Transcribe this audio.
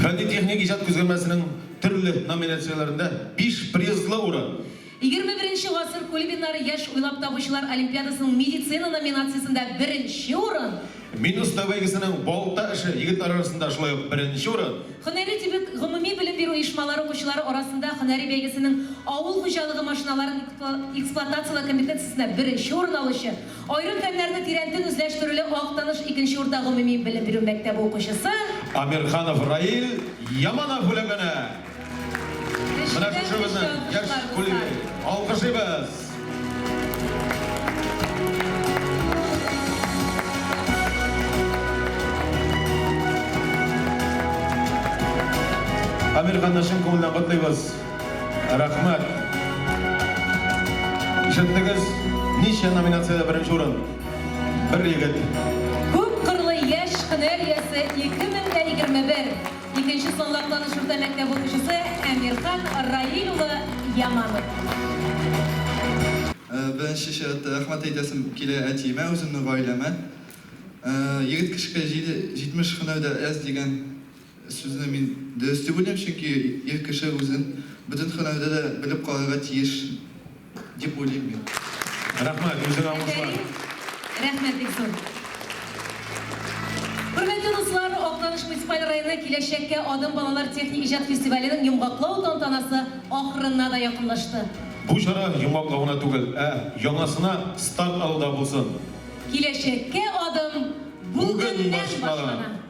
Фәнни-техник иҗат күзгәмәсенең төрле номинацияләрендә биш призлы урын. 21 нче гасыр кулибиннары яшь уйлап табучылар олимпиадасының медицина номинациясендә беренче урын. Мин оста бәйгесенең балта эше егетләр арасында шулай ук беренче урын. Һөнәри дебют гомуми белем бирү оешмалары укучылары арасында һөнәри бәйгесенең авыл хуҗалыгы машиналарын эксплуатацияләү компетенциясендә беренче урын алучы, Аерым фәннәрне тирәнтен үзләштерүле Актаныш икенче урта гомуми белем бирү мәктәбе укучысы. Амирханов Раил Яманов бүләкләнә. Менә шушы безнең яшь кулибей. Алкышлыйбыз! Амирханны чын күңелдән котлыйбыз. Рәхмәт. Ишеттегез, ничә номинациядә беренче урын? Бер егет. Күп кырлы яшь һөнәр иясе 2021 икенче санлы Актаныш урта мәктәбе укучысы Әмирхан Раил улы Яманов. Беренче чиратта рәхмәт әйтәсем килә әтиемә, үземнең гаиләмә. Егет кешегә 70 һөнәр дә әз дигән Сүзне мин дөрес дип уйлыйм, чөнки ир кеше үзен бөтен һөнәрдә дә белеп карарга тиеш дип уйлыйм мин. Рәхмәт, үзеңә уңышлар. Афәрин! Рәхмәт бик зур. Хөрмәтле дуслар, Актаныш муниципаль районы Киләчәккә адым балалар техник иҗат фестиваленең йомгаклау тантанасы ахырына да якынлашты. Бу чара йомгаклау гына түгел, ә яңасына старт алу да булсын. Киләчәккә адым Бүген бүгеннән башлана! башлана!